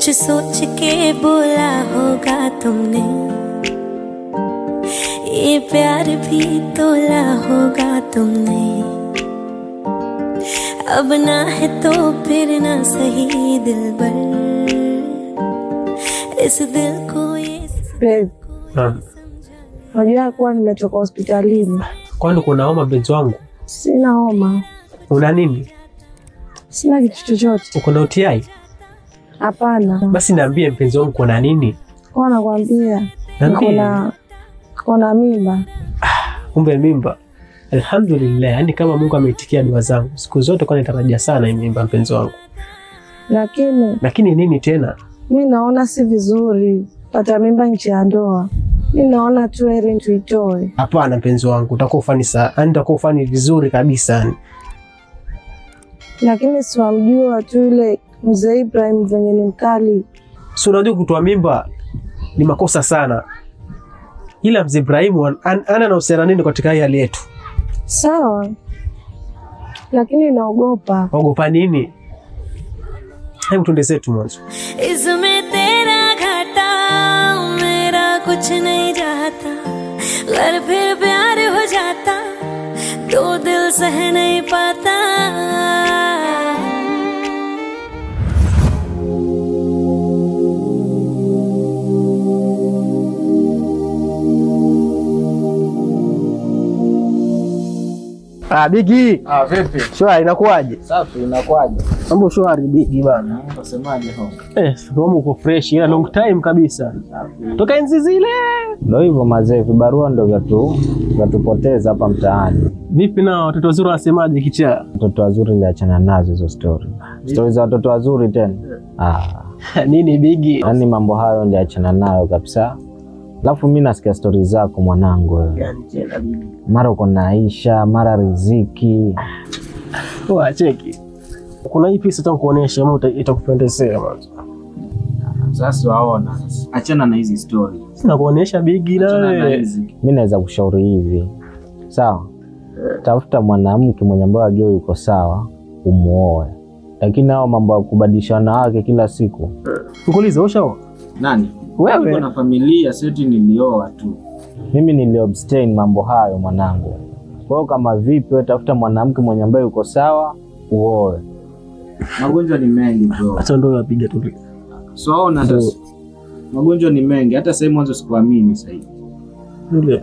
कुछ सोच के बोला होगा तुमने, ये प्यार भी तोला होगा तुमने। अब ना है तो फिर ना सही दिलबर, इस दिल को ये। Unajua kuwa nimetoka hospitalini. Kwani kuna homa mpenzi wangu? Sina homa. Una nini? Sina kitu chochote. Uko na UTI? Hapana. Basi niambie mpenzi wangu kuna nini? Kwa nakwambia. Kuna mimba. Kumbe mimba. Alhamdulillah, yani kama Mungu ameitikia dua zangu. Siku zote kwa nitarajia sana hii mimba mpenzi wangu. Lakini nini tena? Mimi naona si vizuri pata mimba nje ya ndoa. Mimi naona tu heri tuitoe. Hapana mpenzi wangu, utakuwa ufani sana, yani utakuwa ufani vizuri kabisa yani. Lakini siwamjua tu yule mzee Ibrahim venye ni mkali. Si unajua kutoa mimba ni makosa sana. Ila mzee Ibrahim ana anahusiana nini katika hii hali yetu? Sawa. Lakini naogopa. Ogopa nini? Hebu tuende zetu mwanzo. Isme tera ghata mera kuch nahi jata, gar phir pyar ho jata to dil sah nahi pata. Ah, Bigi. Ah, vipi? Shwari inakuaje? Safi, inakuaje? Mambo shwari Bigi bana. Unasemaje hapo? Mambo uko fresh ila long time kabisa. Safi. Toka enzi zile. Ndio hivyo mazee, vibarua ndio vyatupoteza hapa mtaani. Vipi na watoto wazuri wanasemaje kichaa? Watoto wazuri niachana nazo hizo story. Story za watoto wazuri tena. Ah. Nini Bigi? Yaani mambo hayo niliachana nayo kabisa. Alafu mimi nasikia story zako mwanangu wewe. Yaani tena Bigi. Mara uko na Aisha, mara Riziki. Poa cheki. Kuna hii pesa nitakuonyesha, ama itakupendezea mwanzo. Sasa waona. Achana na hizi story. Sina kuonyesha Bigi na wewe. Mimi naweza kushauri hivi. Sawa? Tafuta mwanamke mwenye ambaye ajue yuko sawa, umuoe. Lakini hao mambo ya kubadilisha wanawake kila siku. Nikuulize, ushaoa? Nani? Wewe. Niko na familia, sio nilioa tu. Mimi niliobstain mambo hayo mwanangu. Kwa hiyo kama vipi wewe tafuta mwanamke mwenye ambaye yuko sawa, uoe. Magonjwa ni mengi bro. Acha ndio napiga tu. So ona sasa. Magonjwa ni mengi, hata sasa mwanzo sikuamini sasa hivi. Ndio.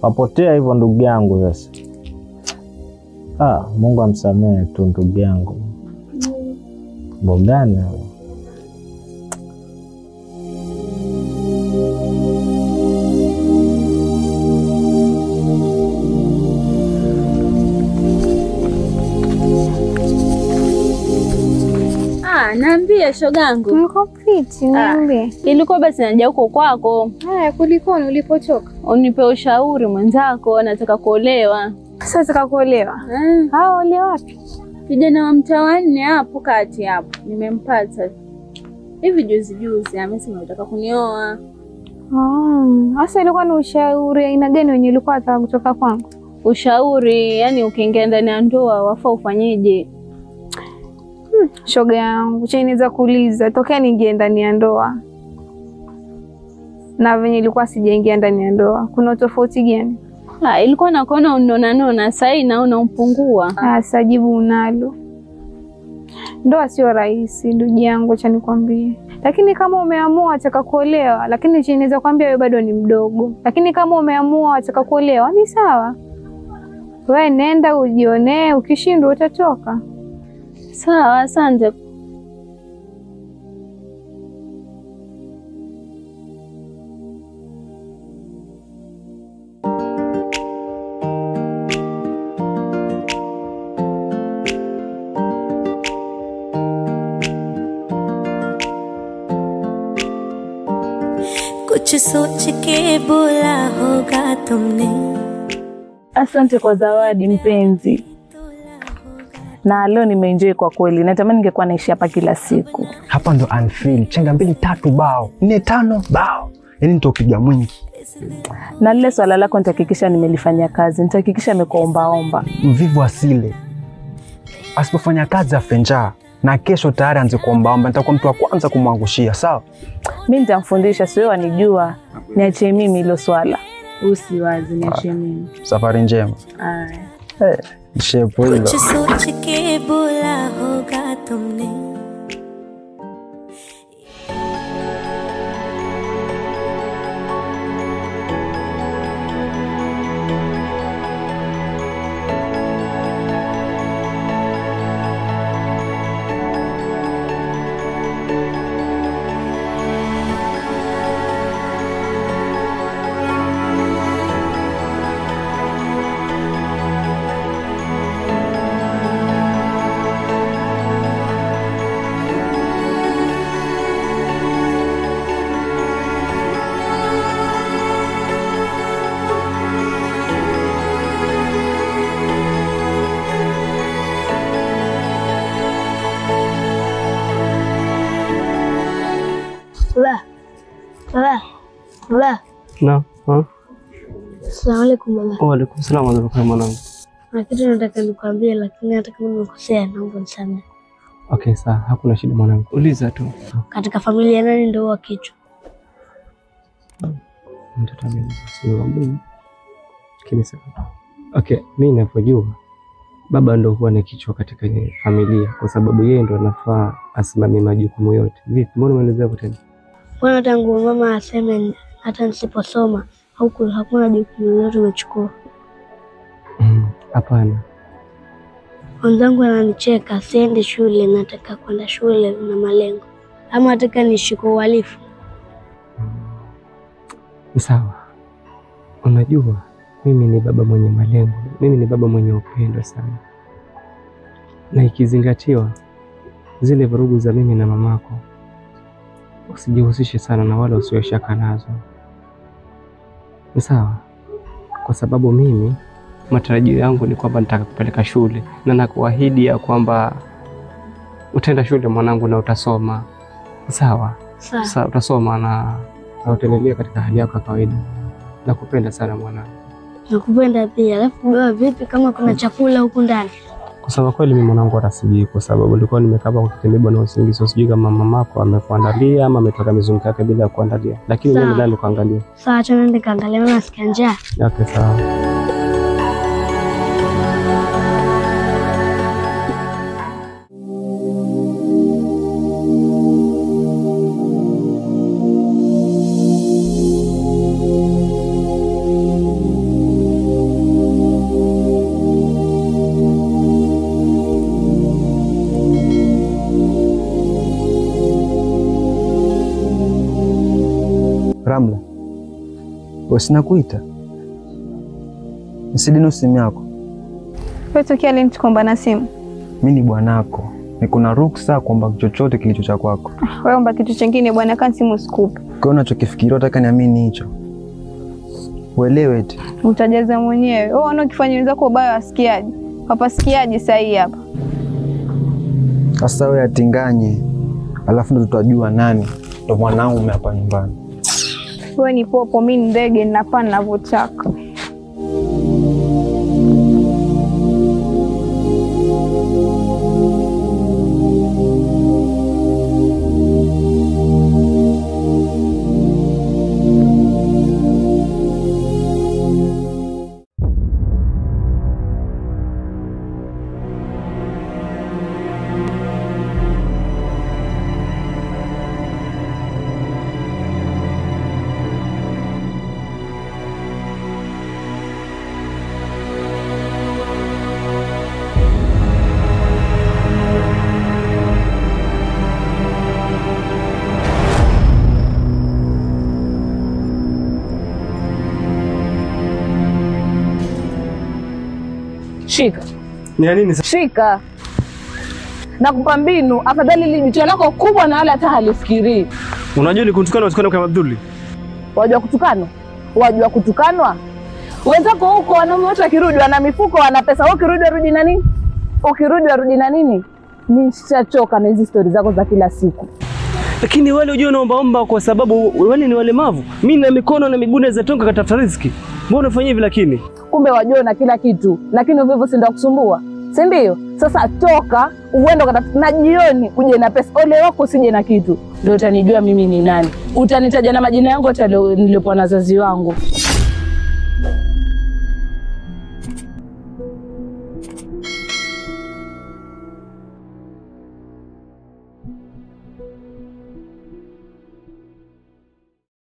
Wapotea hivyo ndugu yangu sasa. Ah, Mungu amsamehe tu ndugu yangu. Mbona wewe? Niambie shogangu. Niko fiti, niambie. Ilikuwa basi naja huko kwako. Haya, kulikoni ulipotoka? Unipe ushauri mwenzako, nataka kuolewa. Sasa nataka kuolewa? Hao olewa wapi? Kijana wa mtaa wa 4 hapo kati hapo. Nimempata. Hivi juzi juzi amesema anataka kunioa. Sasa ilikuwa ni ushauri aina gani wenye ulikuwa unataka kutoka kwangu? Ushauri, yani ukiingia ndani ya ndoa wafaa ufanyeje? Shoga yangu, cha inaweza kuuliza tokea niingie ndani ya ndoa na venye ilikuwa sijaingia ndani ya ndoa, kuna tofauti gani? Ilikuwa nakuona unona nona, sasa naona upungua. Sasa jibu unalo. Ndoa sio rahisi ndugu yangu, acha nikwambie. Lakini kama umeamua unataka kuolewa, lakini cha inaweza kuambia wewe bado ni mdogo. Lakini kama umeamua unataka kuolewa ni sawa. Wewe nenda ujionee, ukishindwa utatoka. Sawa, asante. कुछ सोच के बोला होगा तुमने. Asante kwa zawadi mpenzi. Na leo nimeenjoy kwa kweli. Natamani ningekuwa naishi hapa kila siku. Hapa ndo Anfield. Chenga 2 3 bao, 4 5 bao. Yaani nitapiga mwingi. Na lile swala lako nitahakikisha nimelifanyia kazi. Nitahakikisha nimekuomba omba. Mvivu asile. Asipofanya kazi afe njaa. Na kesho tayari anze kuombaomba, nitakuwa mtu wa kwanza kumwangushia, sawa? Mimi nitamfundisha, sio anijua. Niachie mimi hilo swala. Usiwazi, niachie mimi. Safari njema. Haya. Shepu hilo. कुछ सोच के बोला होगा तुमने Baba. Naam. Asalamu alaykum baba. Wa alaykum salaam wa rahmatullahi mwanangu. Na kitu nataka nikwambie, lakini hata kama nimekosea naomba unisamehe. Okay, sawa, hakuna shida mwanangu. Uliza tu. Katika familia nani ndio wa kichwa? Mtoto mimi sio wangu. Lakini sawa. Okay, mimi ninapojua baba ndio huwa ni kichwa katika familia kwa sababu yeye ndio anafaa asimamie majukumu yote. Vipi, mbona unaelezea hapo tena? Mbona tangu mama aseme hata nisiposoma huku hakuna jukumu lolote umechukua? Hapana. Wenzangu wananicheka, siendi shule, nataka kwenda shule na malengo. Ama nataka nishike uhalifu. Sawa. Unajua mimi ni baba mwenye malengo. Mimi ni baba mwenye upendo sana. Na ikizingatiwa zile vurugu za mimi na mamako, usijihusishe sana na wala usiwe shaka nazo. Ni sawa? Kwa sababu mimi matarajio yangu ni kwamba nitakakupeleka shule na nakuahidi ya kwamba utaenda shule mwanangu na utasoma. Sawa? Sawa, utasoma na utaendelea katika hali yako ya kawaida. Nakupenda sana mwanangu. Nakupenda pia. Alafu baba, vipi kama kuna chakula huku ndani? Kusema kweli mimi mwanangu hata sijui, kwa sababu nilikuwa nimekaa hapo kutembea na usingizi, sijui kama mamako amekuandalia ama ametoka mizunguko yake bila kuandalia. Lakini mimi ndani nikaangalia. Sawa, acha nende kaangalia, maana nasikia njaa. Okay, sawa. Ramla, wewe sina kuita. Nisidino simu yako. Wewe tokea lini tukombana simu? Mimi ni bwanako. Niko na ruksa kuomba chochote kilicho cha kwako. Wewe omba kitu kingine bwana, kama simu sikupe. Kwa hiyo unachokifikiria unataka niamini hicho? Uelewe eti. Utajaza mwenyewe. Wewe unaona ukifanya wenzako ubaya wasikiaje? Wapasikiaje sasa hii hapa? Sasa wewe atinganye. Alafu ndo tutajua nani ndo mwanaume hapa nyumbani. Wewe ni popo, mimi ndege, ninapaa ninavyotaka. Shika. Ni nini sasa? Shika. Nakupa mbinu, afadhali li jicho lako kubwa na wala hata halifikirii. Unajua ni kutukana utukana kama Abduli. Wajua kutukanwa? Wajua kutukanwa? Wenzako huko wanaume wote wakirudi wana mifuko, wana pesa. Wewe ukirudi warudi na nini? Ukirudi warudi na nini? Nishachoka na hizi stories zako za kila siku. Lakini wale unajua naomba kwa sababu wale ni walemavu. Mimi na mikono na miguu naweza tonga katafuta riziki. Mbona unafanya hivi lakini? Kumbe wajua na kila kitu, lakini uvivu si ndio kusumbua. Si ndio? Sasa toka uende ukatafute, na jioni uje na pesa. Ole wako usije na kitu. Ndio utanijua mimi ni nani. Utanitaja na majina yangu hata nilipokuwa na wazazi wangu.